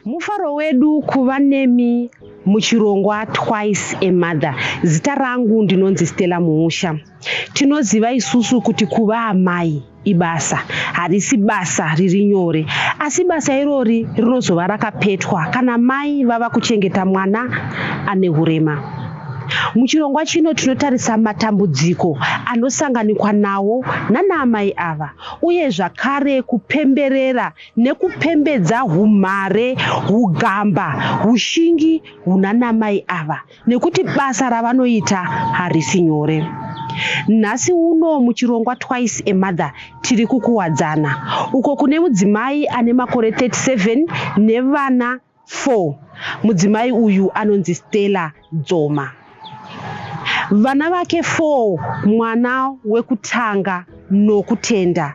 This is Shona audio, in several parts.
Mufaro wedu kuva nemi muchirongwa Twice a Mother. Zita rangu ndinonzi Stella Muusha. Tinoziva isusu kuti kuva amai ibasa, harisi basa riri nyore, asi basa irori rinozova rakapetwa kana mai vava kuchengeta mwana ane hurema. Muchirongwa chino tinotarisa matambudziko anosanganikwa nawo nanaamai ava uye zvakare kupemberera nekupembedza humhare, hugamba, hushingi hunanamai ava nekuti basa ravanoita harisi nyore. Nhasi uno muchirongwa Twice a Mother tiri kuKuwadzana uko kune mudzimai ane makore 37 nevana 4. Mudzimai uyu anonzi Stella Dzoma. Vana vake 4 mwana wekutanga Nokutenda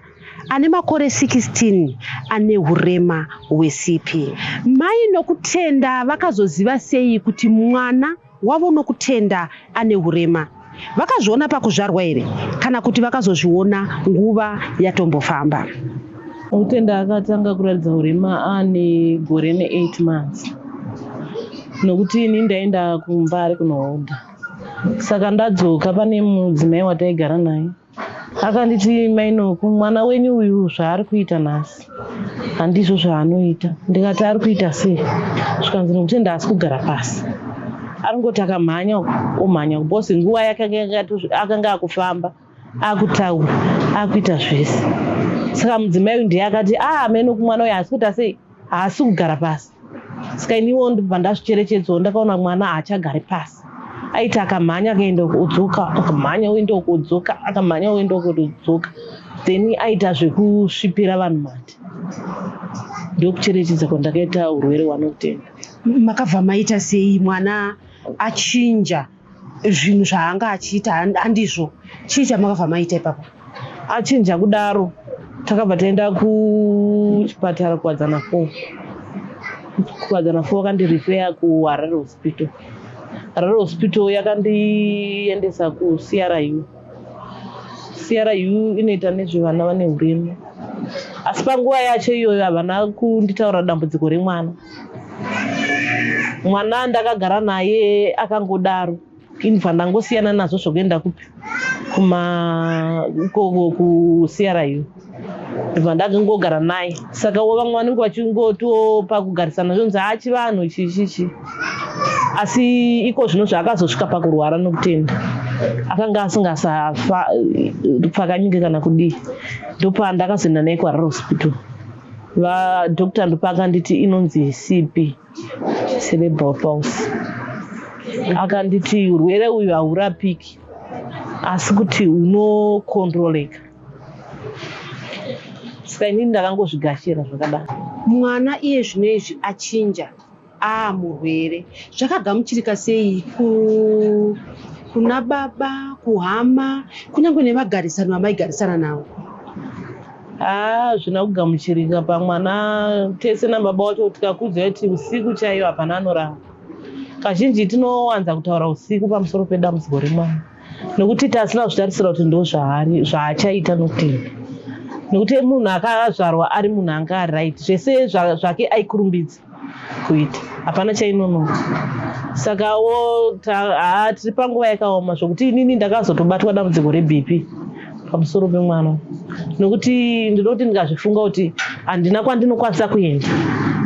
ane makore 16 ane hurema hweCP. Mai Nokutenda vakazoziva sei kuti mwana wavo Nokutenda ane hurema? Vakazviona pakuzvarwa here kana kuti vakazozviona nguva yatombofamba? Nokutenda akatanga kuratidza hurema aane gore ne8 months nokuti ini ndaenda kuMbare kunohodha. Saka ndadzoka pane mudzimai wataigara naye akanditi, "Mai Noku, mwana wenyu uyu zvaari kuita nhasi handizvo zvaanoita." Ndikati, "Ari kuita sei?" Zvikanzi, "Nokutenda haasi kugara pasi, aringoti akamhanya uku omhanya uku," because nguva yakanga akufamba, akutaura, akuita zvese. Saka mudzimai uyu ndiye akati, "A, mai Noku, mwana uyu haasi kuita sei, haasi kugara pasi." Saka iniwo ndobva ndazvicherechedzawo, ndakaona mwana haachagari pasi, aiti akamhanya akaenda uku odzoka, akamhanya oenda uku odzoka, akamhanya oenda uku odzoka, then aita zvekusvipira vanhu mate. Ndokucherechedza kwandakaita urwere hwaNokutenda. Makabva maita sei mwana achinja zvinhu zvaanga achiita handizvo? Chii chamakabva maita ipapo? Achinja kudaro, takabva taenda kuchipatara Kuwadzana 4. Kuwadzana 4 vakandirifeya kuHarare Hospital. Harare Hospital yakandiendesa kuCRU. CRU inoita nezvevana vane urema, asi panguva yacho iyoyo havana kunditaura dambudziko remwana. Mwana ndakagara naye akangodaro, inibva ndangosiyana nazvo zvokuenda kupi, kuma ikoko kuCRU, ndibva ndakangogara naye. Saka wo vamwe vanenge vachingotopa kugarisana, zvonzi hachivanhu chi chichi, asi iko zvino zvaakazosvika pakurwara Nokutenda akanga asingasafa pfakanyike kana kudii, ndopandakazoenda naye kuHarare Hospital. Vadoctor ndopakanditi inonzi CP, cerebral palsy. Akanditi urwere uyu haurapiki, asi kuti hunokontroleka. Saka inini ndakangozvigashira zvakadaro. Mwana iye zvino izvi achinja aamurwere, zvakagamuchirika sei kuna baba, kuhama, kunyange nevagarisani vamaigarisana navo? Haa, zvina kugamuchirika pamwana. Tese nababa wacho tikakudzwa kuti usiku chaiyo hapana anorara. Kazhinji tinowanza kutaura usiku pamusoro pedambudziko remwana, nekuti tasina kuzvitarisira kuti ndo zvaari zvaachaita Nokutenda, nekuti munhu akazvarwa ari munhu anga ari right, zvese zvake aikurumbidza kuita, hapana chainonoka. Sakawo haa, tiri panguva yakaoma zvokuti inini ndakazotobatwa dambudziko reBP pamusoro pemwana, nokuti ndinoti ndikazvifunga kuti handina kwandinokwanisa kuenda.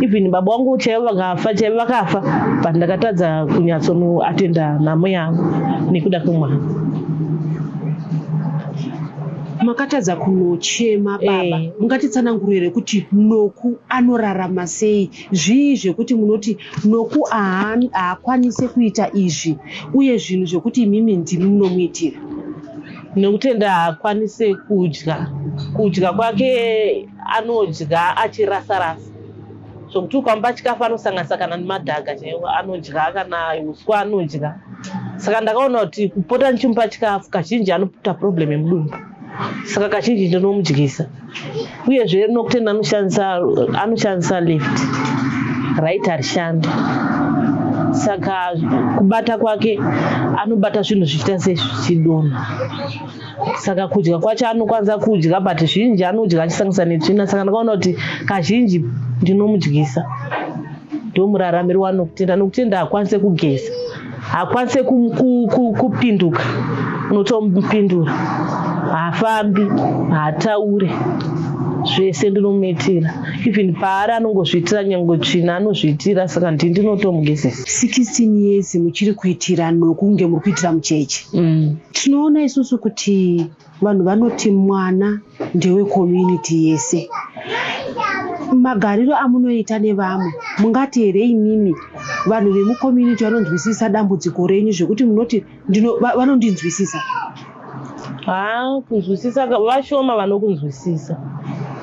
Even baba vangu chaivo vakafa, chaivo vakafa, but ndakatadza kunyatsonoatenda nhamo yangu nekuda kwemwana. Makatadza kunochema baba? Eh. Mungatitsanangurire kuti Noku anorarama sei? Zvii zvekuti munoti Noku haakwanise kuita izvi, uye zvinhu zvekuti imimi ndimi munomuitira? Nokutenda haakwanise kudya. Kudya kwake anodya achirasa rasa, zvokuti ukamupa chikafu anosanganisa kana nemadhaga chaiwo anodya, kana uswa anodya. Saka ndakaona kuti kupota ndichimupa chikafu kazhinji anoita problem yemudumbu, saka kazhinji ndinomudyisa. Uyezve Nokutenda anoshandisa left, right harishandi, saka kubata kwake anobata zvinhu zvichiita sezvichidonha. Saka kudya kwacho anokwanisa kudya, but zhinji anodya achisanganisa netsvina. Saka ndakaona kuti kazhinji ndinomudyisa. Ndomuraramiro waNokutenda. Nokutenda haakwanise kugeza, haakwanise kupinduka, unotomupindura, haafambi, haataure, zvese ndinomuitira. Even paari anongozviitira, nyangwe tsvina anozviitira, saka ndini ndinotomugezesa. 16 years muchiri kuitira nokunge muri kuitira mucheche. Tinoona isusu kuti vanhu vanoti mwana ndewe community yese. Magariro amunoita nevamwe, mungati here imimi vanhu vemucommunity vanonzwisisa dambudziko renyu zvekuti munoti vanondinzwisisa? Haa, kunzwisisa vashoma vanokunzwisisa,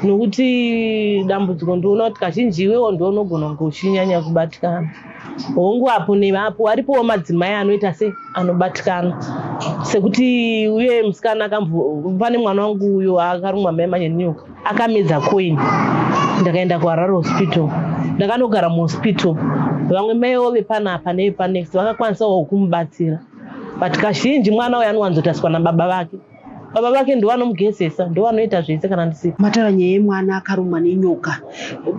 nokuti dambudziko ndinoona kuti kazhinji iwewo ndiwe unogona kunge uchinyanya kubatikana. Hongu, apo neapo aripowo madzimai anoita se anobatikana, sekuti uye musikana akambo, pane mwana wangu uyo akarumwa mai manje nenyoka akamedza coin. Ndakaenda kuHarare Hospital, ndakanogara muhospital. Vamwe maiwo vepanapa nevepanext vakakwanisawo kumubatsira, but kazhinji mwana uyo anowanzotariswa nababa vake. Baba vake ndo vanomugezesa, ndo vanoita zvese kana ndisipo. Mataura nyaya yemwana akarumwa nenyoka,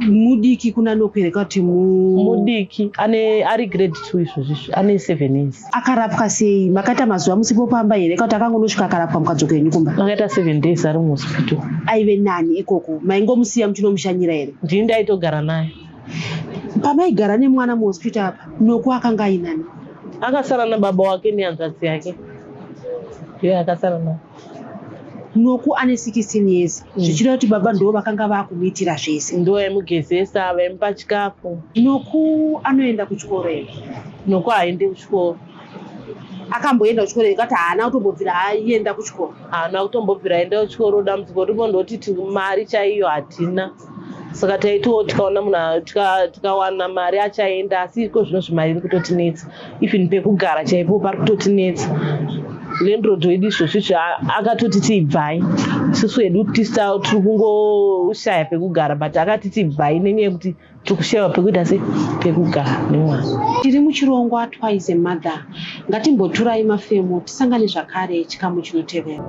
mudiki kuna Noku here kuti Mudiki, ane ari grade 2 izvozvizvi, ane 7 years. Akarapwa sei? Makaita mazuva musipo pamba here kuti akangonosvika akarapwa mukadzoka henyu kumba? Akaita 7 days ari muhospital. Aive nani ikoko? Maingomusiya muchinomushanyira here? Ndini ndaitogara naye. Pamaigara nemwana muhospital apa, Noku akanga ainani? Akasara nababa wake nehanzvadzi yake, ndiyo akasara naye. Noku ane 16 years, zvichireva kuti baba ndo vakanga vakumuitira zvese? Ndo vaimugezesa, vaimupa chikafu. Noku anoenda kuchikoro here? Noku haendi kuchikoro. Akamboenda kuchikoro here kati haana kutombobvira aenda kuchikoro? Haana kutombobvira aenda kuchikoro. Dambudziko ripo ndoti mari chaiyo hatina, saka taitiwo tikaona munhu tikawana mari achaenda, asi iko zvino zvimari iri kutotinetsa. Even pekugara chaipo pari kutotinetsa. Landlord wedu izvozvizvi akatoti tibvai. Isusu hedu tiri kungoshaya pekugara, but akati tibvai nenyaya yekuti tiri kushayiwa pekuita se pekugara nemwana. Tiri muchirongwa Twice a Mother. Ngatimboturai mafemo, tisangane zvakare chikamu chinotevera.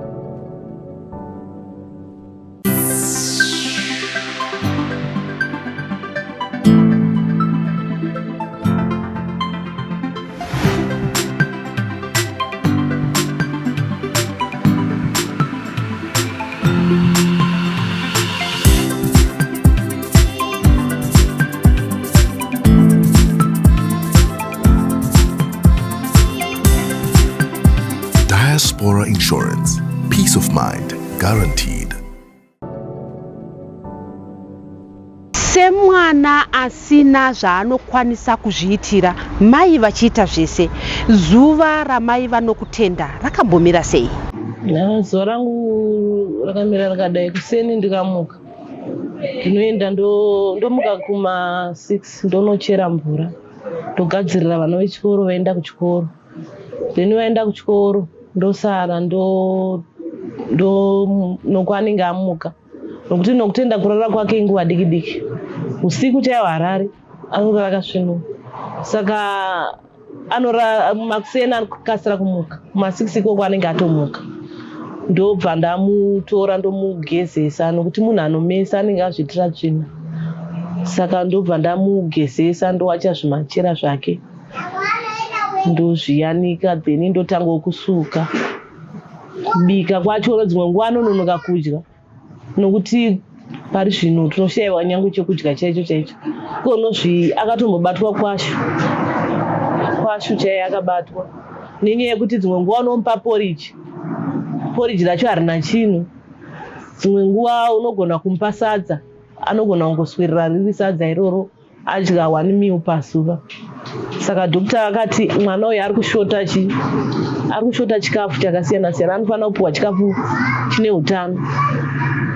Diaspora Insurance. Peace of mind guaranteed. Semwana asina zvaanokwanisa kuzviitira, mai vachiita zvese, zuva ramai vanokutenda rakambomira sei? Zuva rangu rakamira rakadai. Kuseni ndikamuka, ndinoenda, ndomuka kuma 6, ndonochera mvura, ndogadzirira vana vechikoro, vaenda kuchikoro. Then vaenda kuchikoro, ndosara ndo ndo Noku anenge amuka, nokuti Nokutenda kurara kwake inguva diki diki. Usiku chaiwo harari, anorara akasvinuka. Saka anorara makuseni, anokasira kumuka kuma6 ikoko anenge atomuka. Ndobva ndamutora, ndomugezesa, nokuti munhu anomesa anenge azviitira tsvina. Saka ndobva ndamugezesa, ndowacha zvimachira zvake, ndozviyanika, then ndotangawo kusuka. Kubika kwacho, dzimwe nguva anononoka kudya, nokuti pari zvino tinoshayiwa nyange chekudya chaicho chaicho. Konozvi akatombobatwa kwashu, kwashu chaiye akabatwa nenyaya yekuti dzimwe nguva unomupa poriji, poriji racho harina chinhu. Dzimwe nguva unogona kumupa sadza, anogona kungoswirira riri sadza iroro, adya one meal pazuva. Saka doctor akati mwana uyu ari kushota chi ari kushota chikafu chakasiyana siyana, anofanira kupiwa chikafu chine utano.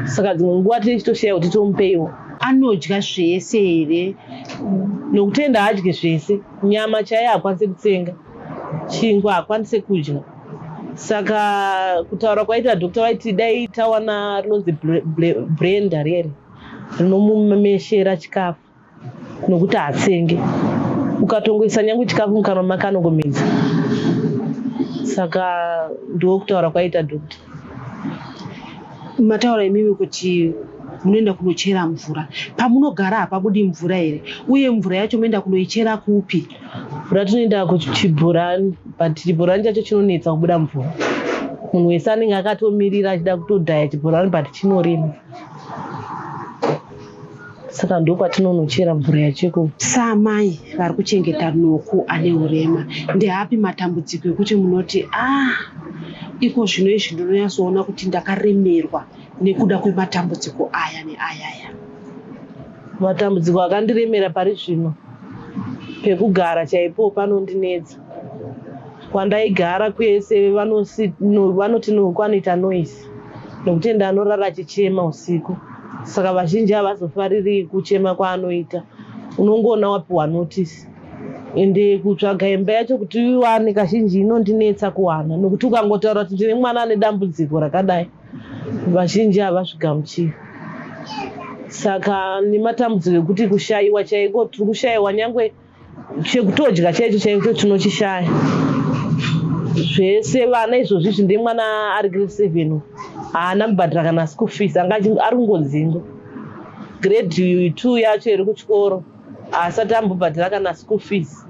Saka dzimwe nguva tinenge tichitoshaya kuti tomupeiwo. Anodya zvese here? Nokutenda haadye zvese. Nyama chaiyo haakwanisi kutsenga, chingwa haakwanisi kudya. Saka kutaura kwaita doctor, vaiti dai tawana rinonzi blender rere rinomumeshera chikafu, nokuti haatsenge. Ukatongoisa nyange chikafu mukanwa make anongomedza. Saka ndo kutaura kwaita doctor. Mataura imimi kuti Munoenda kunochera mvura. Pamunogara hapabudi mvura here? Uye mvura yacho moenda kunoichera kupi? Mvura tinoenda kuchibhorani, but chibhorani chacho chinonetsa kubuda mvura. Munhu wese anenge akatomirira achida kutodhaya chibhorani, but chinorema. Saka ndokwatinonochera mvura yacho ikoko. Saamai vari kuchengeta Noku ane urema, ndeapi matambudziko ekuti munoti, ah, iko zvino izvi ndinonyatsoona kuti ndakaremerwa nekuda kwematambudziko aya neayaya? Matambudziko akandiremera pari zvino, pekugara chaipo panondinetsa. Kwandaigara kwese vanoti Noku anoita noise, nokuti ende anorara achichema usiku, saka vazhinji havazofariri kuchema kwaanoita. Unongoona wapiwa notice. Ende kutsvaga imba yacho kuti uiwane kazhinji inondinetsa kuwana, nokuti ukangotaura kuti ndine mwana ane dambudziko rakadai, vazhinji havazvigamuchiri. Saka nematambudziko ekuti kushayiwa chaiko, tiri kushayiwa nyangwe chekutodya chaicho chaicho tinochishaya. Zvese vana izvozvi izvi, ndine mwana ari grade 7, haana kubhadhara kana school fees, anga ari kungodzingwa. Grade 2 yacho iri kuchikoro haasati ambobhadhara kana school fees.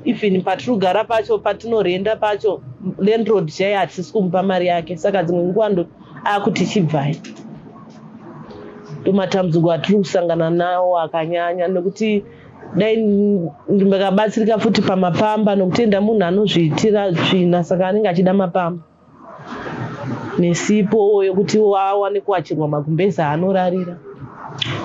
Even patiri kugara pacho, patinorenda pacho, landlord chaiye hatisi kumupa mari yake, saka dzimwe nguva ndo akuti chibvai. Ndomatambudziko atiri kusangana nawo akanyanya, nekuti dai ndikabatsirika futi pamapamba, nokuti enda munhu anozviitira tsvina, saka anenge achida mapamba nesipo yekuti awane kuwachirwa magumbezi aanorarira.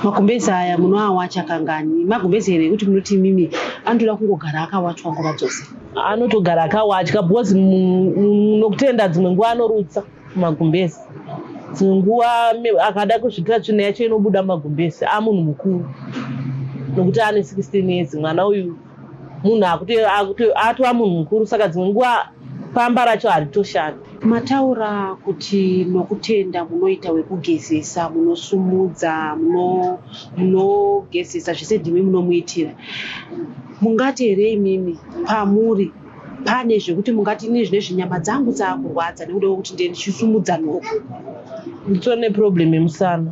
Magumbezi aya munoawacha kangani? Magumbezi here ekuti munoti imimi anotoda kungogara akawachwa nguva dzose? Anotogara akawatya, because nokutenda dzimwe nguva anorutsa magumbezi, dzimwe nguva akada kuzviitira tsvina yacho inobuda magumbezi. Amunhu mukuru, nokuti ane 16 years mwana uyu, munhu atova munhu mukuru, saka dzimwe nguva pamba racho haritoshandi. Mataura kuti Nokutenda munoita wekugezesa, munosumudza, munogezesa, zvese ndimi munomuitira. Mungati here imimi pamuri pane zvekuti mungati ini zvinezvi nyama dzangu dzaakurwadza nekuda kwekuti ndiye ndichisumudza Noku? Nditori neproblem yemusana,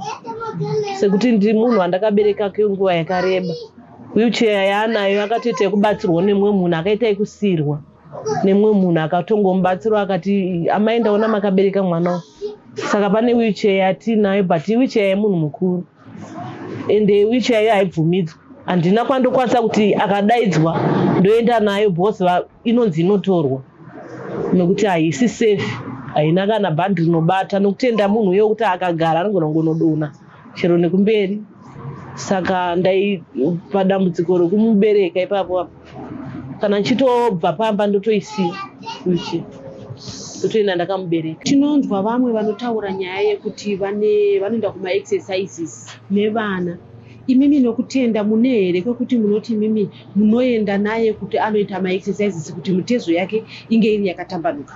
sekuti ndiri munhu wandakabereka kwenguva yakareba. Wheelchair yaanayo akatoita yekubatsirwa nemumwe munhu, akaita yekusirwa nemumwe munhu, akatongomubatsirawo akati, "Amai, ndaona makabereka mwana uyu." Saka pane wheelchair yatiinayo, but wheelchair yemunhu mukuru, ende wheelchair iyo haibvumidzwa. Handina kwandokwanisa kuti akadaidzwa ndoenda nayo, because inonzi inotorwa nekuti haisi safe, haina kana bhandi rinobata, nokuti enda munhu uye wekuti akagara anogona kungonodonha chero nekumberi. Saka ndai padambudziko rekumubereka ipapo apo, kana ndichitobva pamba ndotoisiya wheelchair, ndotoenda ndakamubereka. Tinonzwa vamwe vanotaura nyaya yekuti vane vanoenda kumaexercises nevana. Imimi Nokutenda mune here kwekuti munoti imimi munoenda naye kuti anoita maexercises kuti mitezo yake inge iri yakatambanuka?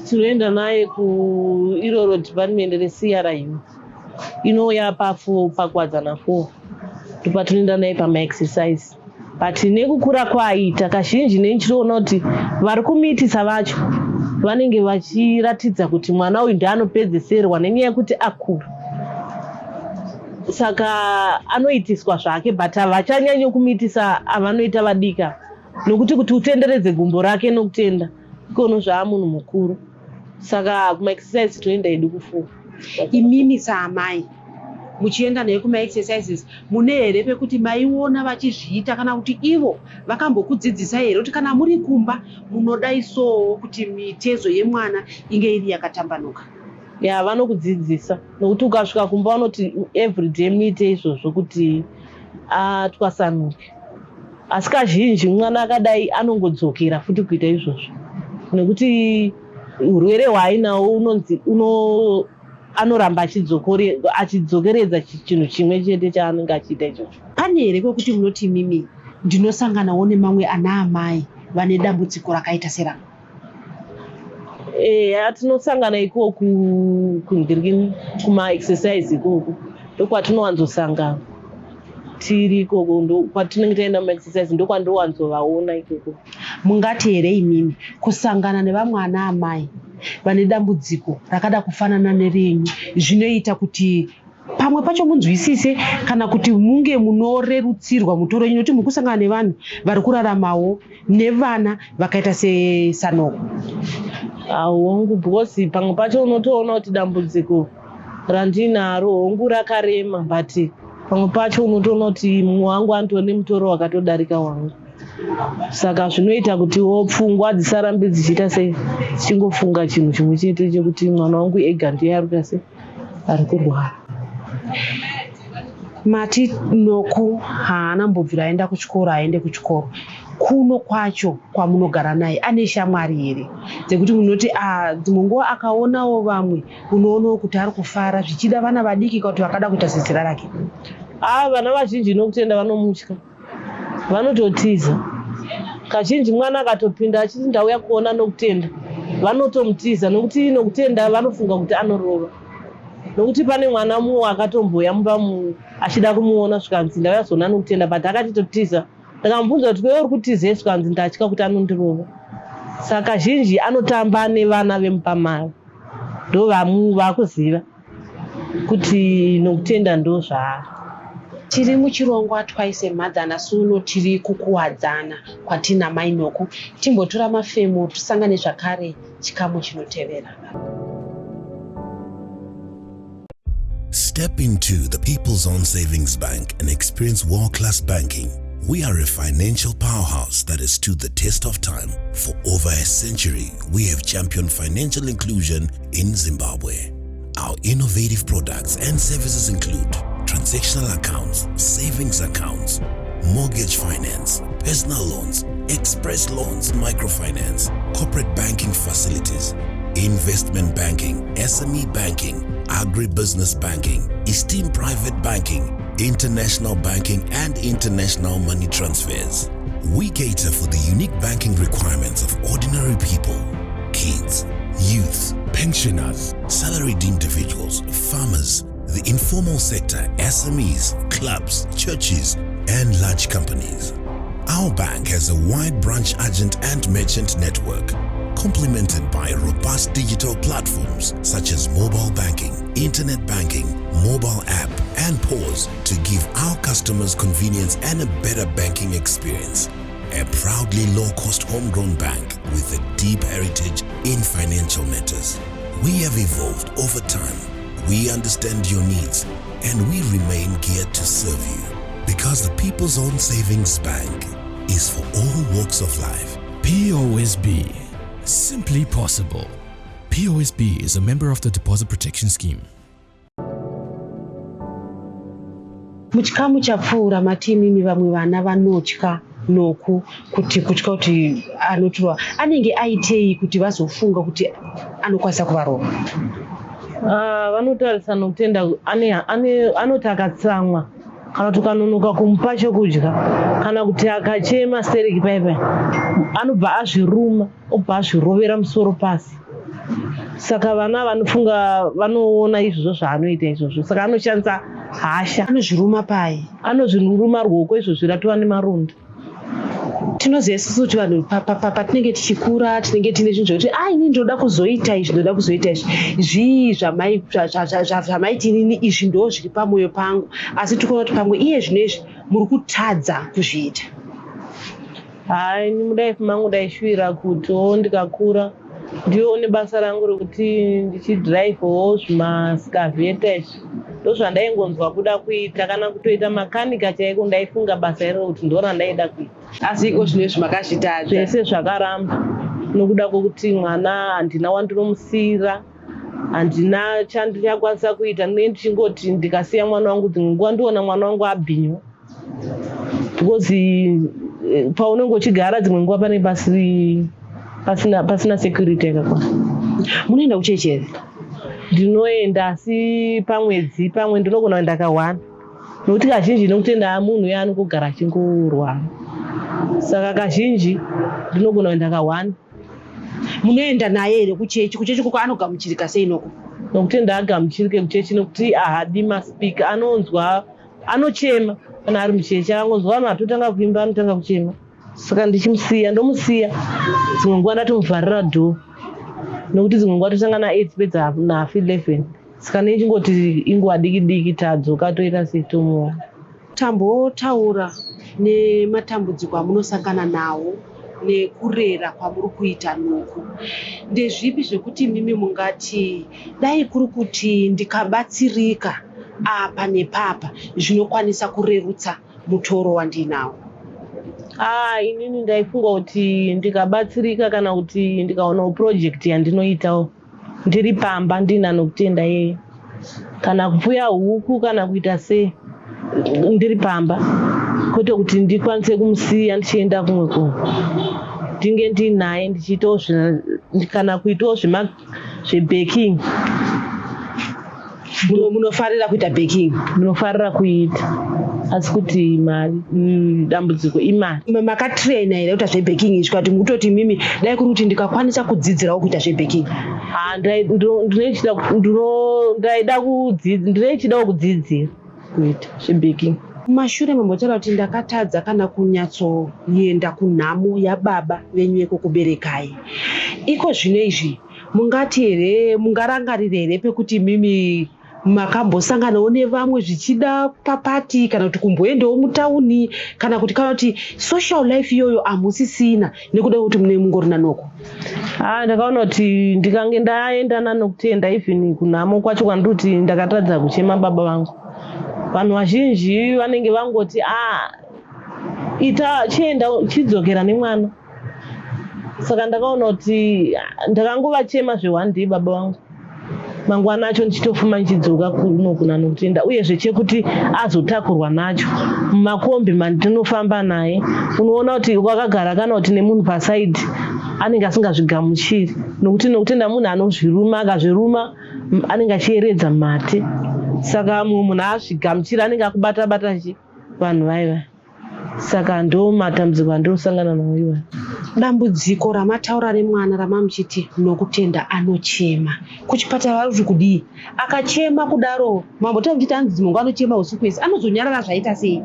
Tinoenda naye kuiroro department reCRU inouya pa4, paKuwadzana 4, ndopatinoenda naye pamaexercise. But nekukura kwaaita, kazhinji nenichitoona kuti vari kumuitisa vacho vanenge vachiratidza kuti mwana uyu ndeanopedzeserwa nenyaya yekuti akura, saka anoitiswa zvake, but havachanyanyi kumuitisa avanoita vadika, nokuti kuti utenderedze gumbo rake Nokutenda ikono zvaa munhu mukuru. Saka kumaexercise toenda hedu ku4. Imimi saamai muchienda naye kumaexercises, mune here pekuti maiona vachizviita, kana kuti ivo vakambokudzidzisai here kuti kana muri kumba munodaisowo kuti mitezo yemwana inge iri yakatambanuka? Ya, vanokudzidzisa, nokuti ukasvika kumba vanoti everyday muite izvozvo kuti atwasanuke. Asi kazhinji mwana akadai anongodzokera futi kuita izvozvo, nekuti urwere hwaainawo unonzi uno anoramba achidzokeredza chinhu chimwe chete chaanenge achiita ichocho. Pane here kwekuti munoti imimi ndinosanganawo nemamwe ana amai vane dambudziko rakaita serangu? Eya, tinosangana ikoku kumaexercise ikoko, ndokwatinowanzosangana tiri ikoko. Ndokwatinenge taenda mumaexercise, ndokwandowanzovaona ikoko. Mungati here imimi kusangana nevamwe ana amai vane dambudziko rakada kufanana nerenyu zvinoita kuti Pamwe pacho munzwisise kana kuti munge munorerutsirwa mutoro wenyu, nokuti muri kusangana nevanhu vari kuraramawo nevana vakaita sesanoko. Hongu, because pamwe pacho unotoona kuti dambudziko randinaro hongu rakarema, but pamwe pacho unotoona kuti mumwe wangu anotori nemutoro wakatodarika wangu. Saka zvinoita kutiwo pfungwa dzisarambe dzichiita sei, dzichingofunga chinhu chimwe chete chekuti mwana wangu ega ndiye ari kuita sei, ari kurwara. Mati Noku haana mbobvira aenda kuchikoro, aende kuchikoro. Kuno kwacho kwamunogara naye ane shamwari here dzekuti munoti dzimwe nguva akaonawo vamwe, unoonawo kuti ari kufara, zvichida vana vadiki kana kuti vakada kuita sezera rake? Vana vazhinji nokutenda vanomutya, vanototiza. Kazhinji mwana akatopinda achiti ndauya kuona Nokutenda, vanotomutiza, nokuti Nokutenda vanofunga kuti anorova. Nokuti pane mwana mumwe akatomboya mumba achida kumuona, zvikanzi ndauya zoona Nokutenda, but akatitotiza. Ndakamubvunza kuti kwewe uri kutizei, zvikanzi ndatya kuti anondirova. Saka kazhinji anotamba nevana vemumba mavo, ndo vakuziva kuti Nokutenda ndo zvaari. Tiri muchirongwa Twice a Mother. Nhasi uno tiri kuKuwadzana kwatina Mai Noku. Timbotora mafemo, tisangane zvakare chikamu chinotevera. Step into the People's Own Savings Bank and experience world-class banking. We are a financial powerhouse that has stood the test of time. For over a century, we have championed financial inclusion in Zimbabwe. Our innovative products and services include transactional accounts, savings accounts, mortgage finance, personal loans, express loans, microfinance, corporate banking facilities, investment banking, SME banking, agribusiness banking, esteemed private banking, international banking, and international money transfers. We cater for the unique banking requirements of ordinary people, kids, youth, pensioners, salaried individuals, farmers, the informal sector, SMEs, clubs, churches, and large companies. Our bank has a wide branch agent and merchant network, complemented by robust digital platforms such as mobile banking, internet banking, mobile app, and POS to give our customers convenience and a better banking experience. A proudly low-cost homegrown bank with a deep heritage in financial matters. We have evolved over time. We understand your needs and we remain geared to serve you, because the People's Own Savings Bank is for all walks of life. POSB. Simply possible. POSB is a member of the Deposit Protection Scheme. Muchikamu chapfuura mati imimi vamwe vana vanotya Noku, kuti kutya kuti anotirova. Anenge aitei kuti vazofunga kuti anokwanisa kuvarova? Vanotarisa Nokutenda anoti akatsamwa kana kuti ukanonoka kumupa chokudya kana kuti akachema stereki paipai, anobva azviruma, obva azvirovera musoro pasi. Saka vana vanofunga, vanoona izvozvo zvaanoita izvozvo, saka anoshandisa hasha. Anozviruma pai? Anozviruma ruoko izvozvi, ratova nemaronda. Tinoziva isusu kuti vanhu patinenge tichikura tinenge tine zvinhu zvekuti a ini ndinoda kuzoita izvi, ndinoda kuzoita izvi. Zvii zvamaiti inini izvi ndo zviri pamwoyo pangu, asi tikuona kuti pamwe iye zvino izvi muri kutadza kuzviita? Hai, ini mudai mangu ndaishuvira kutiwo ndikakura ndione basa rangu rekuti ndichidhiraivhawo zvimaexcavator izvi. Ndo zvandaingonzwa kuda kuita, kana kutoita makanika chaiko. Ndaifunga basa iroro kuti ndo randaida kuita. Asi iko zvino izvi makazvitadza? Zvese zvakaramba nokuda kwokuti mwana handina wandinomusiyira, handina chandichakwanisa kuita. Ndinenge ndichingoti ndikasiya mwana wangu, dzimwe nguva ndiona mwana wangu abhinywa, because paunenge uchigara dzimwe nguva panenge pasina security yakakwana. Munoenda kuchechi here? Ndinoenda, asi pamwedzi pamwe ndinogona kuenda kawana, nokuti kazhinji Nokutenda munhu uye anongogara achingorwara, saka kazhinji ndinogona kuenda kawana. Munoenda naye here kuchechi? Kuchechi koko anogamuchirika sei Noko? Nokuti agamuchirike kuchechi, nokuti ahadi maspeaker. Anonzwa anochema kana ari muchechi. Akangonzwa vanhu vatotanga kuimba, anotanga kuchema. Saka ndichimusiya, ndomusiya dzimwe nguva ndatomuvharira door, nokuti dzimwe nguva tosangana 8 pedza nahalf 11. Saka nechingoti inguva diki diki tadzoka toita sei tomuona. Tambotaura nematambudziko amunosangana nawo nekurera kwamuri kuita Noku. Ndezvipi zvekuti imimi mungati dai kuri kuti ndikabatsirika apa nepapa zvinokwanisa kurerutsa mutoro wandinawo? Ah, inini ndaifunga kuti ndikabatsirika kana kuti ndikaonawo project yandinoitawo ndiri pamba ndina Nokutenda yeye, kana kupfuya huku kana kuita sei ndiri pamba, kwete kuti ndikwanise kumusiya ndichienda kumwe kunhu. Ndinge ndinaye ndichiitawo kana kuitawo zvebaking. Munofarira kuita baking? Ndinofarira kuita, asi kuti mari, dambudziko imari. Makatraina here kuita zvebaking izvi, kuti mutoti imimi dai kuri kuti ndikakwanisa kudzidzirawo kuita zvebaking? Ah, ndaichidawo kudzidzira kuita zvebaking. Mumashure mambotaura kuti ndakatadza kana kunyatsoenda kunhamo yababa venyu yekukuberekai. Iko zvino izvi mungati here, mungarangarire here pekuti mimi makambosanganawo nevamwe zvichida papati, kana kuti kumboendawo mutauni, kana kuti social life iyoyo hamusisina nekuda kwekuti mune mungori naNoko? Ah, ndakaona kuti ndikange ndaenda naNokutenda, even kunhamo kwacho kwandiri kuti ndakatadza kuchema baba vangu, vanhu vazhinji vanenge vangoti, "A, ita chienda, chidzokera nemwana." Saka ndakaona kuti, ah, ndakangovachema zveone day baba vangu, mangwana acho ndichitofuma ndichidzoka kuno kuna Nokutenda. Uyezve chekuti azotakurwa nacho mumakombi mandinofamba naye, unoona kuti wakagara kana kuti nemunhu pasaidi anenge asingazvigamuchiri, nokuti Nokutenda munhu anozviruma, akazviruma anenge achiyeredza mate. Saka mumwe munhu haazvigamuchiri, anenge akubata bata chi vanhu vaiva. Saka ndo matambudziko andinosangana nawo iwayo. Dambudziko ramataura remwana ramamuchiti Nokutenda anochema, kuchipatara vari kuti kudii akachema kudaro? Mambotaura muchiti anzi dzimwe nguva anochema usiku wese, anozonyarara zvaita sei?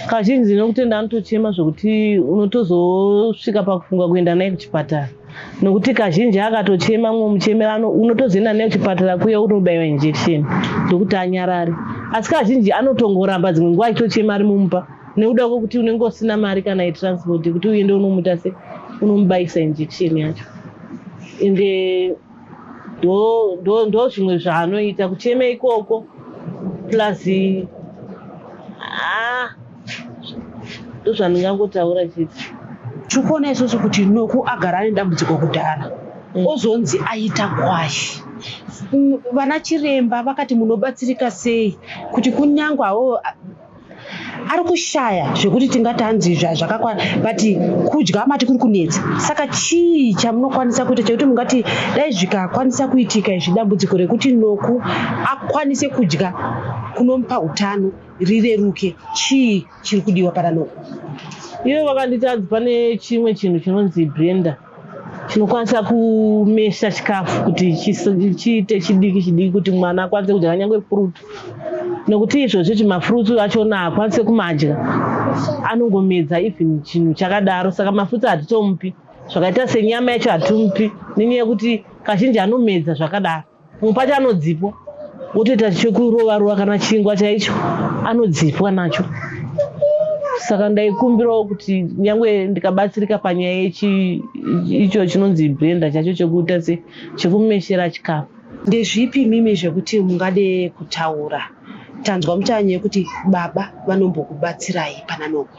Kazhinji Nokutenda anotochema zvokuti unotozosvika pakufunga kuenda naye kuchipatara, nokuti kazhinji akatochema mumwe muchemero unotozoenda naye kuchipatara kuya unobayiwa injection ndokuti anyarare. Asi kazhinji anotongoramba dzimwe nguva achitochema ari mumba, nekuda kwekuti unenge usina mari kana yetransport yekuti uende unomuita se unomubayisa injection yacho. Ende ndo zvimwe zvaanoita kuchema ikoko, plus, ah, ndozvandingangotaura chete. Tiri kuona isusu kuti Noku agara ane dambudziko kudhara, ozonzi aita kwashi. Vana chiremba vakati munobatsirika sei kuti kunyange hawo ari kushaya zvekuti tingati hanzi zvakakwana, but kudya mati kuri kunetsa. Saka chii chamunokwanisa kuita chekuti mungati dai zvikakwanisa kuitika izvi, dambudziko rekuti Noku akwanise kudya kunomupa utano rireruke? Chii chiri kudiwa pana Noku? Ivo vakanditi hanzi pane chimwe chinhu chinonzi blender chinokwanisa kumesha chikafu kuti chiite chidiki chidiki kuti mwana akwanise kudya kanyange fruit, nokuti izvozvi kuti mafruits achona haakwanise kumadya, anongomedza even chinhu chakadaro. Saka mafruits hatitomupi, zvakaita senyama yacho hatumupi, nenyaya yekuti kazhinji anomedza zvakadaro. Mumwe pacho anodzipwa, wotoita chekurova rova, kana chingwa chaicho anodzipwa nacho. Saka ndaikumbirawo kuti nyange ndikabatsirika panyaya yechi icho chinonzi blender chacho chekuita se chekumeshera chikafu. Ndezvipi mimi zvekuti mungade kutaura? Tanzwa muchanyaya yekuti baba vanombokubatsirai pana Noku.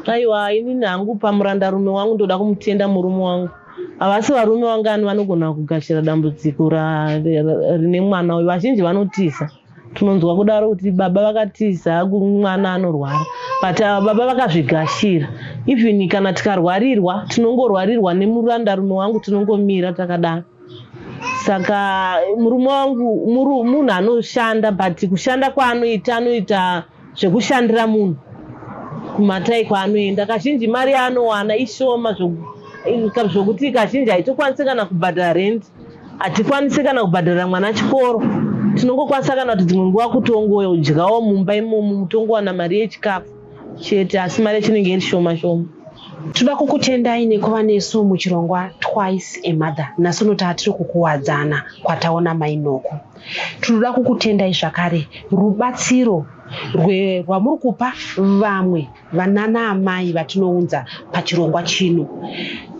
Aiwa, inini hangu pamurandarume wangu ndoda kumutenda murume wangu. Havasi varume vangani vanogona kugashira dambudziko rine mwana uyu. Vazhinji vanotiza, tinonzwa kudaro kuti baba vakatiza mwana anorwara, but ava baba vakazvigashira. Even kana tikarwarirwa, tinongorwarirwa nemurandarume wangu, tinongomira takadaro. Saka murume wangu munhu anoshanda, but kushanda kwaanoita, anoita zvekushandira munhu kumatai kwaanoenda. Kazhinji mari yaanowana ishoma zvokuti kazhinji haitokwanisi kana kubhadhara rent, hatikwanisi kana kubhadharira mwana chikoro. Tinongokwanisa kana kuti dzimwe nguva kutongodyawo mumba imomo, mutongowana mari yechikafu chete, asi mari yacho inenge iri shoma shoma. Toda kukutendai nekuva nesu muchirongwa Twice a Mother. Nhasi uno tatiri kukuwadzana kwataona mai Noku. Tinoda kukutendai zvakare rubatsiro rwamuri kupa vamwe vanana amai vatinounza pachirongwa chino.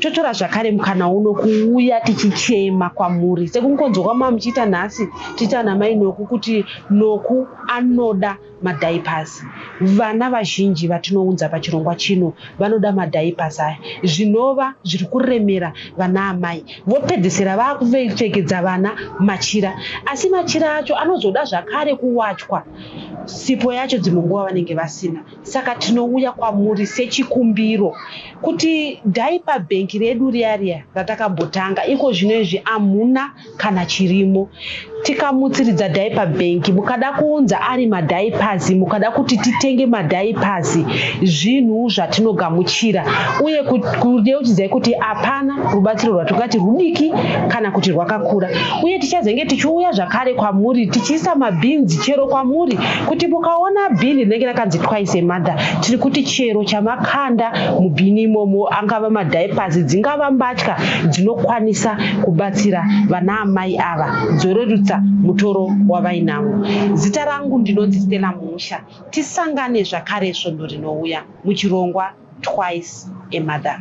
Totora zvakare mukana uno kuuya tichichema kwamuri sekungonzwa kwamava muchiita nhasi tichiita namai Noku kuti Noku anoda madiapers. Vana vazhinji vatinounza pachirongwa chino vanoda madiapers aya zvinova zviri kuremera vana amai vopedzesera vakupfekedza vana machira asi machira acho anozoda zvakare kuwachwa sipo yacho dzimwe nguva vanenge vasina saka tinouya kwamuri sechikumbiro kuti diaper bank redu riya riya ratakambotanga iko zvino izvi hamuna kana chirimo. Tikamutsiridza diaper bank, mukada kuunza ari madiapers, mukada kuti titenge madiapers, zvinhu zvatinogamuchira uye kuyeuchidzai kuti hapana rubatsiro rwatingati rudiki kana kuti rwakakura. Uye tichazenge tichiuya zvakare kwamuri tichiisa mabhinzi chero kwamuri kuti mukaona bhini rinenge rakanzi twice a mother, tiri kuti chero chamakanda mubhini imomo angava madiapers, dzingava mbatya dzinokwanisa kubatsira vanaamai ava dzorerutsa mutoro wavainawo. Zita rangu ndinonzi Stella Muusha. Tisangane zvakare svondo rinouya muchirongwa Twice a Mother.